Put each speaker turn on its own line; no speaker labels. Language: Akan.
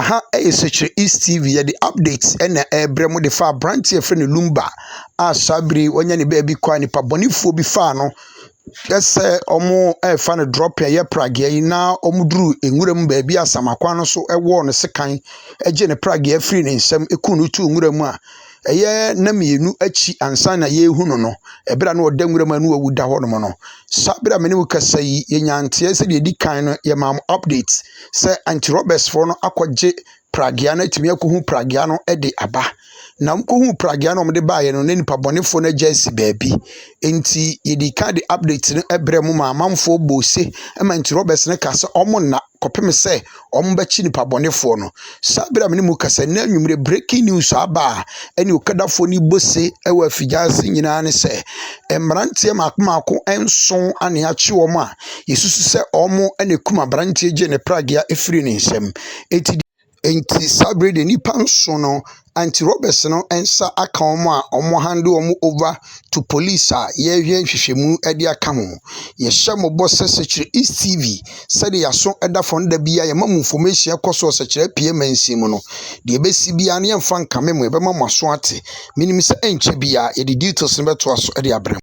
Aha yɛ Sekyere East TV, yɛde update na ɛrebrɛ mo de fa aberanteɛ a yɛfrɛ no Lumba a saa bere yi wanya ne baabi kɔ a nipa bɔnefoɔ bi faa no sɛ wɔrefa no drɔpin a ɛyɛ pragea yi na wɔduruu nwura mu baabi a samakwan no so wɔɔ no sekan gye ne pragea firii ne nsam kum no too nwura mu a ɛyɛ nna mmienu akyi ansa na yɛrehu no no, ɛberɛ a na ɔda nwura mu a na wawu da hɔnom no. Saa berɛ a me ne wo kasa yi, yɛnya nteɛ sɛ deɛ ɛdi kan no, yɛmaa mo update sɛ anti-robbers foɔ no akɔgye pragea no atumi akɔhu pragea no de aba. Na wɔkɔhuu pragea no a wɔde baeɛ no, na nipa bɔnefoɔ no agya asi baabi. Nti yɛdi kan de update no brɛ mo ma amanfoɔ bɔɔ se ma anti-robbers no kaa sɛ wɔnna kɔpem sɛ wɔbɛkye nipa bɔnefoɔ no. Saa berɛ a me ne mu kasa nnɛ anwummerɛ, breaking news aba a ɛne okadafoɔ no bɔ se wɔ afigyaase nyinaa ne sɛ mmeranteɛ mmaako mmaako 7 ane akye wɔn a yɛsusu sɛ wɔn na ekum aberanteɛ gye ne pragea firi ne nsam. Enti saa berɛ deɛ nnipa 7 no, anti-robbers no nsa aka wɔn a wɔn hand wɔn over to police a yɛrehwɛ nhwehwɛmu de aka ho. Yɛhyɛ mo bɔ sɛ Sekyere East TV, sɛdeɛ yɛaso da fam da biara yɛma mo information ɛkɔ so wɔ Sekyere Apue mansin mu no, deɛ ɛbɛsi biara no yɛmfa nkame mo, yɛbɛma mo aso ate. Menim sɛ ɛnkyɛ biara yɛde details no bɛtoa so de abrɛ mo.